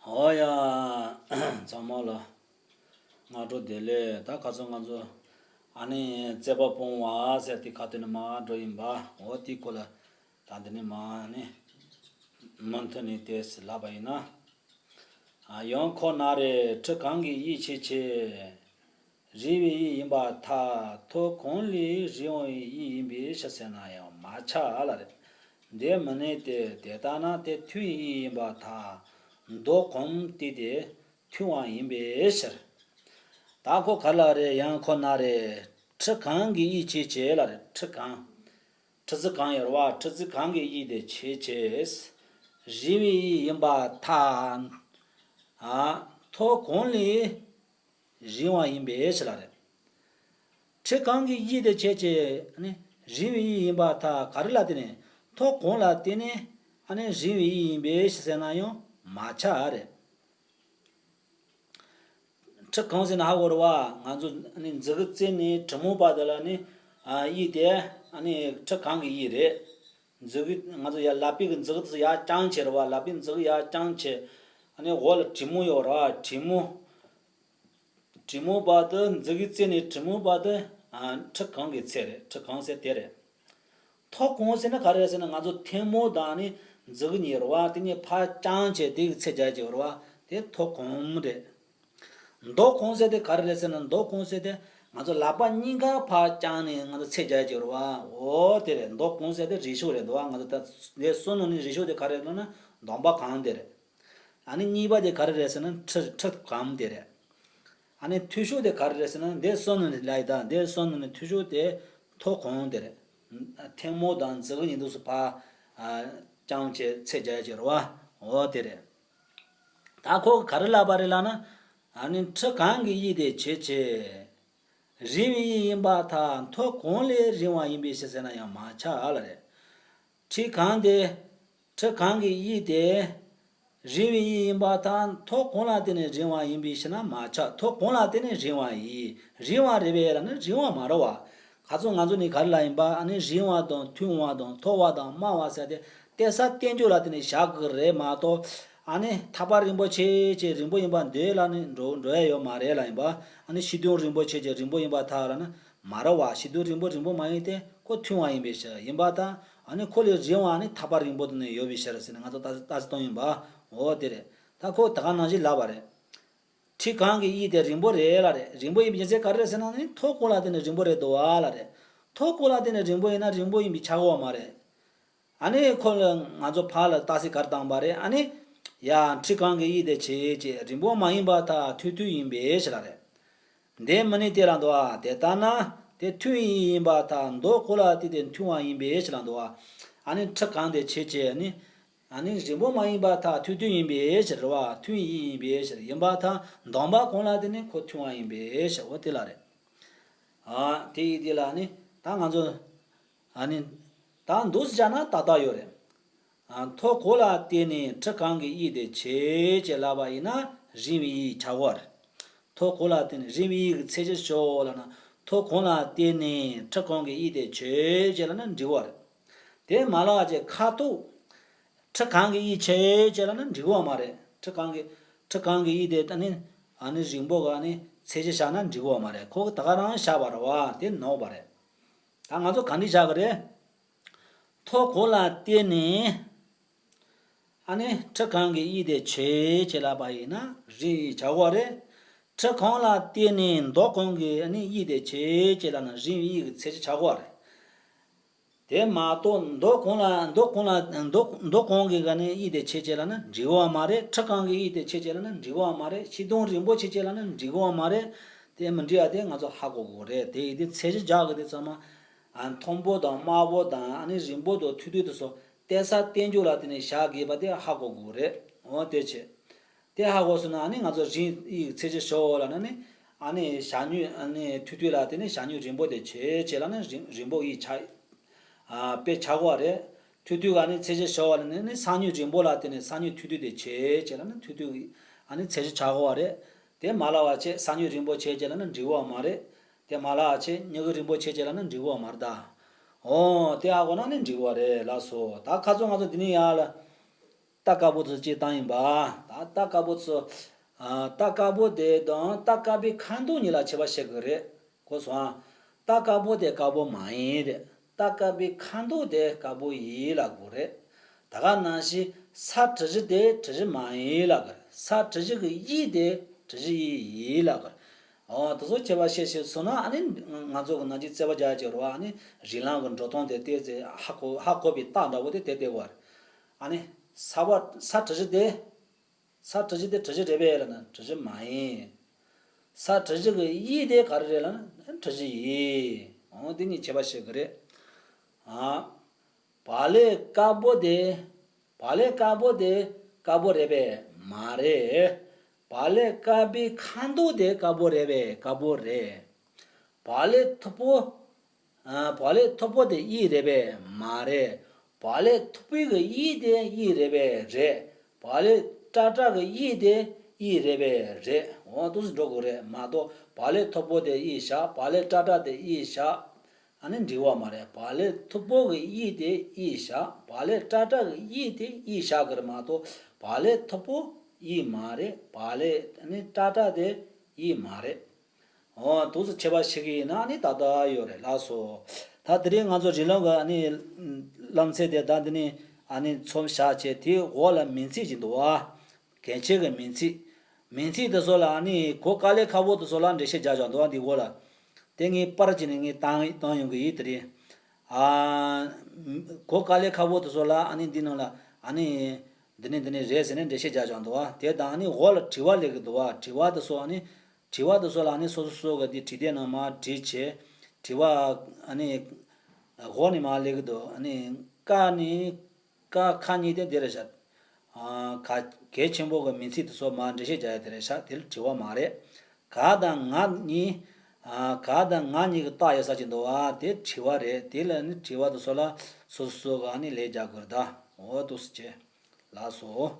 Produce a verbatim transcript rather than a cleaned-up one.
ཨོ་ཡ། ཚང་མ་ལ་སྔ་དྲོ་བདེ་ལེགས། ད་ཁ་སང་ང་ཚོ་ཨ་ནི་རྩོད་པ་སྤོང་བ་ཟེར་དེ་ཁ་ཐོན་ནས་མར་འགྲོ་ཡིན་པ། འོ་དེའི་སྐོར་ལ་ད་འདི་ནས་མར་ཨ་ནི་མུ་མཐུད་ནས་དེ་ལབ་པ་ཡིན་ན། ཡང་ཁོ་ན་རེ། ཁྲི་གང་གི་ཡིད་ཆེས་ཆེ། རིང་བའི་ཡིད་ཡིན་པར་ཐལ། མཐོ་གོང་ལས་རིང་བའི་ཡིད་ཡིན་པའི་ཕྱིར་ཟེར་ན་ཡང་མ་ཁྱབ་ལ་རེ། འདི་མི་གནས་ཏེ། དེ་ལྟ་ན་དེ་མཐོའི་ཡིད་ཡིན་པར་ཐལ། མདོ་གོང་སྟེ་དེ་མཐོའི་དབང་ཡིན་པའི་ཕྱིར། ད་ཁོ་ག་ལ་རེ། ཡང་ཁོ་ན་རེ། ཁྲི་གང་གི་ཡིད་ཆེས་ཆེ་ལ་རེ། ཁྲི་གང་། ཁྲི་ཚོ་གང་ཡོད་རེད་བ། ཁྲི་ཚོ་གང་གི་ཡིད་དེ་ཆེས་ཆེ། རིང་བའི་ཡིད་ཡིན་པར་ཐལ། ཨ། མཐོ་གོང་ལས་རིང་བ་ཡིན་པའི་ཕྱིར་ལ་རེད། ཁྲི་གང་གི་ཡིད་དེ་ཆེས་ཆེ། ཨ་ནི་རིང་བའི་ཡིད་ཡིན་པར་ཐལ། ག་རེ་ལ་བརྟེན་ནས། མཐོ་གོང་ལ་བརྟེན་ནས་ཨ་ནི་རིང་བའི་ཡིད་ཡིན་པའི་ཕྱིར་ཟེར་ན་ཡང་མ་ཁྱབ་རེད། ཁྲི་གང་ཟེར་ན་ཧ་གོ་རེད་བ། ང་ཚོ་ཨ་ནི་མཛུབ་གུ་རྩེ་ནས་གྲི་མོ་བར་དུ་ལ་ནི་ཨ་ཡིད་དེ་ཨ་ནི་ཁྲི་གང་གི་ཡིད་རེད། མཛུབ་གུ་ང་ཚོ་ཡ་ལག་པའི་གི་མཛུབ་གུ་དེ་ཡར་བརྐྱངས་བྱས་རེད་བ། ལག་པའི་མཛུབ་གུ་ཡར་བརྐྱངས་བྱས། ཨ་ནི་འོག་ལ་གྲི་མོ་ཡོད་རེད་བ། གྲི་མོ། གྲི་མོ་བར་དུ། མཛུབ་གུ་རྩེ་ནས་གྲི་མོ་བར་དུ། ཨ། ཁྲི་གང་གི་ཚད་རེད། ཁྲི་གང་ཟེར་དེ་རེད། མཐོ་གོང་ཟེར་ན་ག་རེ་རེད་ཟེར་ན། ང་ཚོ་ཐལ་མོ་དང་ནི་མཛུབ་གུ་གཉིས་རེད་བ། དེ་གཉིས་ཕར་བརྐྱངས་བྱས་དེ་གི་ཚད་རྒྱག་གི་ཡོད་རེད་བ། དེ་མཐོ་གོང་རེད། མདོ་གོང་ཟེར་དེ་ག་རེ་རེད་ཟེར་ན། མདོ་གོང་ཟེར་དེ་ང་ཚོ་ལག་པ་གཉིས་ཀ་ཕར་བརྐྱངས་ནས་ང་ཚོ་ཚད་རྒྱག་གི་ཡོད་རེད་བ། འོ་དེ་རེད། མདོ་གོང་ཟེར་དེ་རིང་ཤོས་རེད་འདུག་བ། ང་ཚོ་ད་འདི་གསུམ་ནང་ནས་རིང་ཤོས་དེ་ག་རེ་རེད་ལབ་ན། གདོང་པ་གང་དེ་རེད། ཨ་ནི་གཉིས་པ་དེ་ག་རེ་རེད་ཟེར་ན། ཁྲི་ཁྲི་གང་དེ་རེད། ཨ་ནི་མཐོ་ཤོས་དེ་ག་རེ་རེད་ཟེར་ན། འདི་གསུམ་ནང་ནས་ལབ་ཡིན་ད། འདི་གསུམ་ནང་ནས་མཐོ་ཤོས་དེ་མཐོ་གོང་དེ་རེད། ཐལ་མོ་དང་མཛུབ་གུ་གཉིས་འདུག་སེ་ཕར་ཨ་བརྐྱངས་བྱས་ཚད་རྒྱག་གི་ཡོད་རེད་བ། འོ་དེ་རེད། ད་ཁོ་ག་རེ་ལབ་པ་རེད་ལབ་ན། ཨ་ནི་ཁྲི་གང་གི་ཡིད་དེ་ཆེས་ཆེ། རིང་བའི་ཡིད་ཡིན་པར་ཐལ། མཐོ་གོང་ལས་རིང་བ་ཡིན་པའི་ཕྱིར་ཟེར་ན་ཡང་མ་ཁྱབ་ལ་རེད། ཁྲི་གང་དེ། ཁྲི་གང་གི་ཡིད་དེ་རིང་བའི་ཡིད་ཡིན་པར་ཐལ། མཐོ་གོང་ལ་བརྟེན་ནས་རིང་བ་ཡིན་པའི་ཕྱིར་ན་མ་ཁྱབ། མཐོ་གོང་ལ་བརྟེན་ནས་རིང་བ་ཡིན། རིང་བ་རེད་པས་ལབ་ན་རིང་བ་མ་རེད་བ། ཁ་སང་ང་ཚོ་ནི་ག་རེ་ལབ་ཡིན་པ། ཨ་ནི་རིང་བ་དང་མཐོ་བ་དང་མཐོ་བ་དང་དམའ་བ་ཟེར་དེ་བལྟས་ས་བསྟན་བཅོས་ལ་བརྟེན་ནས་བཞག་གི་རེད་མ་གཏོགས། ཨ་ནི་ཐག་པ་རིང་པོ་ཆེ་ཆེ་རིང་པོ་ཡིན་པ་འདོད་ལབ་ནས་འགྲོ་འགྲོ་ཡ་ཡོད་མ་རེད་ལབ་ཡིན་པ། ཨ་ནི་ཤིང་སྡོང་རིང་པོ་ཆེ་ཆེ་རིང་པོ་ཡིན་པར་ཐལ་ལབ་ན་མ་རེད་བ། ཤིང་སྡོང་རིང་པོ་རིང་པོ་མ་ཡིན་ཏེ་ཁོ་ཐུང་བ་ཡིན་པའི་ཕྱིར་ཡིན་པར་ཐལ། ཨ་ནི་ཁོ་ལས་རིང་བ་ནི་ཐག་པ་རིང་པོ་དེ་ནས་ཡོད་པའི་ཕྱིར་ཟེར་ནས་ང་ཚོ་ལྟ་ལྟ་ཚུལ་གཏོང་ཡིན་པ། འོ་དེ་རེད། ད་ཁོ་ད་ག་ནང་བཞིན་ལབ་པ་རེད། ཁྲི་གང་གི་ཡིད་དེ་རིང་པོ་རེད་ལ་རེད། རིང་པོ་ཡིན་པའི་རྒྱུ་མཚན་ག་རེ་རེད་ཟེར་ན་ནི། མཐོ་གོང་ལ་བརྟེན་ནས་རིང་པོ་རེད་འདུག་བ་ལ་རེད། མཐོ་གོང་ལ་བརྟེན་ནས་རིང་པོ་ཡིན་ན་རིང་པོ་ཡིན་པས་ཁྱབ་ཀྱི་ཡོད་མ་རེད། ཨ་ནི་ཁོ་ལ་ང་ཚོ་ཕར་ལ་རྟགས་གསལ་ག་རེ་བཏང་པ་རེད། ཨ་ནི་ཡ་ཁྲི་གང་གི་ཡིད་དེ་ཆེས་ཆེ། རིང་པོ་མ་ཡིན་པར་ཐལ། མཐོའི་མཐོའི་ཡིན་པའི་ཕྱིར་ལ་རེད། འདི་མི་གནས་ཏེ་ལ་འདུག་བ། དེ་ལྟ་ན་དེ་མཐོའི་ཡིད་ཡིན་པར་ཐལ། མདོ་གོང་ལ་བརྟེན་ཏེ་མཐོའི་དབང་ཡིན་པའི་ཕྱིར་ལ་འདུག་བ། ཨ་ནི་ཁྲི་གང་དེ་ཆེས་ཆེ་ནི། ཨ་ནི་རིང་པོ་མ་ཡིན་པར་ཐལ། མཐོའི་མཐོའི་ཡིན་པའི་ཕྱིར་རེད་བ། མཐོའི་ཡིད་ཡིན་པའི་ཕྱིར་ཡིན་པར་ཐལ། གདོང་པ་གོང་ལ་བརྟེན་ནས་ཁོ་མཐོའི་དབང་ཡིན་པའི་ཕྱིར། འོ་དེ་ལ་རེད། ཨ་དེ་ཡིན་དེ་ལ་ནི་ད་ང་ཚོ་ཨ་ནི་ད་འདུག་སེ་བྱས་ན་ཏག་ཏག་ཡོད་རེད། ཨ་མཐོ་གོང་ལ་བརྟེན་ནས་ཁྲི་གང་གི་ཡིད་དེ་ཆེས་ཆེ་ལབ་པ་ཡིན་ན་རིང་བའི་ཡིད་ཁྱབ་ཀྱི་ཡོད་རེད། མཐོ་གོང་ལ་བརྟེན་ནས་རིང་བའི་ཡིད་ཀྱི་ཚད་གཞིར་ཤོག་ལབ་ན། མཐོ་གོང་ལ་བརྟེན་ནས་ཁྲི་གང་གི་ཡིད་དེ་ཆེས་ཆེ་ལབ་ན་འགྲིག་གི་ཡོད་རེད། དེ་མ་ལབ་པ་བྱས་ཁ་ཐུག་ཁྲི་གང་གི་ཡིད་ཆེས་ཆེ་ལབ་ན་འགྲིག་གི་ཡོད་མ་རེད། ཁྲི་གང་གི་ཁྲི་གང་གི་ཡིད་དེ་ད་ནི་ཨ་ནི་རིང་པོ་ག་ནི་ཚད་གཞི་བཞག་ན་འགྲིག་གི་ཡོད་མ་རེད། ཁོ་གི་ད་ག་རང་བཞག་པ་རེད་བ། དེ་ནོར་བ་རེད། ད་ང་ཚོ་ག་འདྲ་བཞག་གི་རེད། མཐོ་གོང་ལ་བརྟེན་ནས་ཨ་ནི་ཁྲི་གང་གི་ཡིད་དེ་ཆེས་ཆེ་ལབ་པ་ཡིན་ན་རིང་བའི་ཡིད་ཆགས་ཀྱི་ཡོད་རེད། ཁྲི་གང་ལ་བརྟེན་ནས་མདོ་གོང་གི་ཨ་ནི་ཡིད་དེ་ཆེས་ཆེ་ལབ་ན་རིང་བའི་ཡིད་ཀྱི་ཚད་གཞི་ཆགས་ཀྱི་ཡོད་རེད། དེ་མ་གཏོགས་མདོ་གོང་ལ་མདོ་གོང་ལ་མདོ་མདོ་གོང་གི་ག་ནས་ཡིད་དེ་ཆེས་ཆེ་ལབ་ན་འགྲིག་གི་ཡོད་མ་རེད། ཁྲི་གང་གི་ཡིད་དེ་ཆེས་ཆེ་ལབ་ན་འགྲིག་གི་ཡོད་མ་རེད། ཤིང་སྡོང་རིང་པོ་ཆེས་ཆེ་ལབ་ན་འགྲིག་གི་ཡོད་མ་རེད། དེ་མི་འགྲིག་ཡ་དེ་ང་ཚོ་ཧ་གོ་དགོས་རེད། དེ་ཡིན་དུས་ཚད་གཞི་བཞག་གི་དེ་ཚང་མ་ཨ་མཐོན་པོ་དང་དམའ་པོ་དང་ཨ་ནི་རིང་པོ་དང་ཐུང་ཐུང་དེ་ཚོ་བལྟས་ས་བསྟན་བཅོས་ལ་བརྟེན་ནས་བཞག་དགོས་པ་དེ་ཧ་གོ་དགོས་རེད། འོ་དེ་བྱས། དེ་ཧ་གོ་སོང་ན་ཨ་ནི་ང་ཚོ་རིང་ཡིད་ཚད་གཞི་ཤོག་ལབ་ན་ནི་ཨ་ནི་བྱ་དངོས་ཨ་ནི་ཐུང་ཐུང་ལ་བརྟེན་ནས་བྱ་དངོས་རིང་པོ་དེ་ཆེས་ཆེ་ལབ་ན་རིང་རིང་པོ་ཡིད་ཆགས། ཨ་དཔེ་ཆགས་ཀྱི་ཡོད་རེད། ཐུང་ཐུང་ག་ནི་ཚད་གཞི་ཤོག་ལབ་ན་ནི་ས་དངོས་རིང་པོ་ལ་བརྟེན་ནས་ས་དངོས་ཐུང་ཐུང་དེ་ཆེས་ཆེ་ལབ་ན་ཐུང་ཐུང་གི་ཨ་ནི་ཚད་གཞི་ཆགས་ཀྱི་ཡོད་རེད། དེ་མ་ལབ་པ་བྱས། ས་དངོས་རིང་པོ་ཆེས་ཆེ་ལབ་ན་འགྲིག་གི་ཡོད་མ་རེད། དེ་མ་ལབ་པ་བྱས། མྱུ་གུ་རིང་པོ་ཆེས་ཆེ་ལབ་ན་འགྲིག་གི་ཡོད་མ་རེད་ད། འོ་དེ་ཧ་གོ་ན་ནི་འགྲིག་གི་ཡོད་རེད་ལགས་སོ། ད་ཁ་སང་ང་ཚོ་འདི་ནས་ཡར་ལ། རྟ་དཀར་པོ་དེ་ཚོ་གཅིག་བཏང་ཡིན་པ། ད་རྟ་དཀར་པོ་ཚོ། ཨ། རྟ་དཀར་པོ་དེ་དང་རྟ་དཀར་པོའི་ཁ་མདོག་གཉིས་ལ་ཁྱད་པར་བཤད་དགོས་རེད། གོ་སོང་ཨ། རྟ་དཀར་པོ་དེ་དཀར་པོ་མ་ཡིན་རེད། རྟ་དཀར་པོའི་ཁ་མདོག་དེ་དཀར་པོ་ཡིན་ལབ་དགོས་རེད། ད་ག་ནང་བཞིན་ས་དྲི་ཞིམ་དེ་དྲི་ཞིམ་མ་ཡིན་ལབ་དགོས་རེད། ས་དྲི་ཞིམ་གྱི་དབྱིབས་དེ་དྲི་ཞིམ་དབྱིབས་ཡིན་ལབ་དགོས་རེད། འོ། དེ་ཚོ་ཁྱད་པར་བཤད་ཤེས་སོང་ན། ཨ་ནི་ང་ཚོ་གི་ནང་བཞིན་རྩོད་པ་རྒྱག་ཡ་ཅིག་རེད་བ། ཨ་ནི་རིགས་ལམ་གྱི་འགྲོ་སྟངས་དེ་བལྟས་ཚེ་ཧ་གོ་ཧ་གོ་བའི་རྟགས་འདྲ་པོ་དེ་དེ་བལྟས་དགོས་རེད། ཨ་ནི་ས་བ་ས་དྲི་ཞིམ་དེ། ས་དྲི་ཞིམ་དེ་དྲི་ཞིམ་རེད་པས་ལབ་ན་དྲི་ཞིམ་མ་ཡིན། ས་དྲི་ཞིམ་གྱི་དབྱིབས་དེ་ག་རེ་རེད་ལབ་ན་དྲི་ཞིམ་ཡིན། འོ། དེ་གཉིས་ཁྱད་པར་ཤེས་དགོས་རེད། ཨ། བག་ལེབ་དཀར་པོ་དེ། བག་ལེབ་དཀར་པོ་དེ་དཀར་པོ་རེད་པས་མ་རེད། བག་ལེབ་དཀར་པོའི་ཁ་མདོག་དེ་དཀར་པོ་རེད་པས་དཀར་པོ་རེད། བག་ལེབ་མཐུག་པོ། ཨ། བག་ལེབ་མཐུག་པོ་དེ་དབྱིབས་རེད་པས་མ་རེད། བག་ལེབ་མཐུག་པོའི་གི་དབྱིབས་དེ་དབྱིབས་རེད་པས་རེད། བག་ལེབ་ཀྲ་ཀྲ་གི་དབྱིབས་དེ་དབྱིབས་རེད་པས་རེད། འོ། འདུག་སེ་འགྲོ་དགོས་རེད་མ་གཏོགས། བག་ལེབ་མཐུག་པོ་དེ་དབྱིབས་བཞག་བག་ལེབ་ཀྲ་ཀྲ་དེ་དབྱིབས་བཞག་ཨ་ནི་འགྲིག་པ་མ་རེད། བག་ལེབ་མཐུག་པོ་གི་དབྱིབས་དེ་དབྱིབས་བཞག་བག་ལེབ་ཀྲ་ཀྲ་གི་དབྱིབས་དེ་དབྱིབས་བཞག་དགོས་རེད་མ་གཏོགས། བག་ལེབ་མཐུག་པོ་དབྱིབས་མ་རེད། བག་ལེབ་ཨ་ནི་ཀྲ་ཀྲ་དེ་དབྱིབས་མ་རེད། འོ། འདུག་སེ་ཁྱད་པར་ཤེས་ཀྱི་ཡིན་ན་ཨ་ནི་ཏག་ཏག་ཡོད་རེད། ལགས་སོ། ད་དེ་རིང་ང་ཚོ་རིགས་ལམ་གྱི་ཨ་ནི་ལམ་ཚད་དེ་ད་འདི་ནས་ཨ་ནི་མཚམས་བཞག་བྱས། དེའི་འོག་ལ་མིང་ཚིག་ཅིག་འདུག་བ། གལ་ཆེ་གི་མིང་ཚིག་མིང་ཚིག་དེ་ཚོ་ལ་ཨ་ནི་གོ་དཀའ་ལས་ཁག་པོ་དེ་ཚོ་ལ་འགྲེལ་བཤད་རྒྱག་བཞག་འདུག་བ། འདི་འོག་ལ། དེ་ངས་པར་བྱས་ནས་ངས་བཏང་བཏང་ཡོང་གི་ཡིན། དེ་རིང་། ཨ། གོ་དཀའ་ལས་ཁག་པོ་དེ་ཚོ་ལ་ཨ་ནི་འདི་ནང་ལ་ཨ་ནི་འདི་ནས་འདི་ནས་རེད་ཟེར་ནས་འགྲེལ་བཤད་རྒྱག་བཞག་འདུག་བ། དེ་དང་ཨ་ནི་འོག་ལ་དྲི་བ་སླེབས་ཀྱི་འདུག་བ། དྲི་བ་དེ་ཚོ་ཨ་ནི། དྲི་བ་དེ་ཚོ་ལ་ཨ་ནི་སོ་སོ་སོ་གི་འདི་བྲིས་དེབ་ནང་མར་བྲིས་བྱས། དྲི་བ་ཨ་ནི་འོག་ནས་མར་སླེབས་ཀྱི་འདུག་ཨ་ནི་ཀ་ནི། ཀ་ཁ་གཉིས་དེ་འདི་རེད་ཤག་ཨ། ག་གལ་ཆེན་པོ་གི་མིང་ཚིག་དེ་ཚོ་མར་འགྲེལ་བཤད་རྒྱག་ཡ་དེ་རེད་ཤག་དེ་ལ་དྲི་བ་མ་རེད། ག་དང་ང་གཉིས། ཨ། ག་དང་ང་གཉིས་ཀྱི་རྟགས་ཡོད་ས་ཅིག་འདུག་བ། དེ་དྲི་བ་རེད། དེ་ལ་ནི་དྲི་བ་དེ་ཚོ་ལ་སོ་སོ་སོ་ག་ནི་ལན་རྒྱག་དགོས་རེད་ད། འོ། འདུག་སེ་བྱས། ལགས་སོ།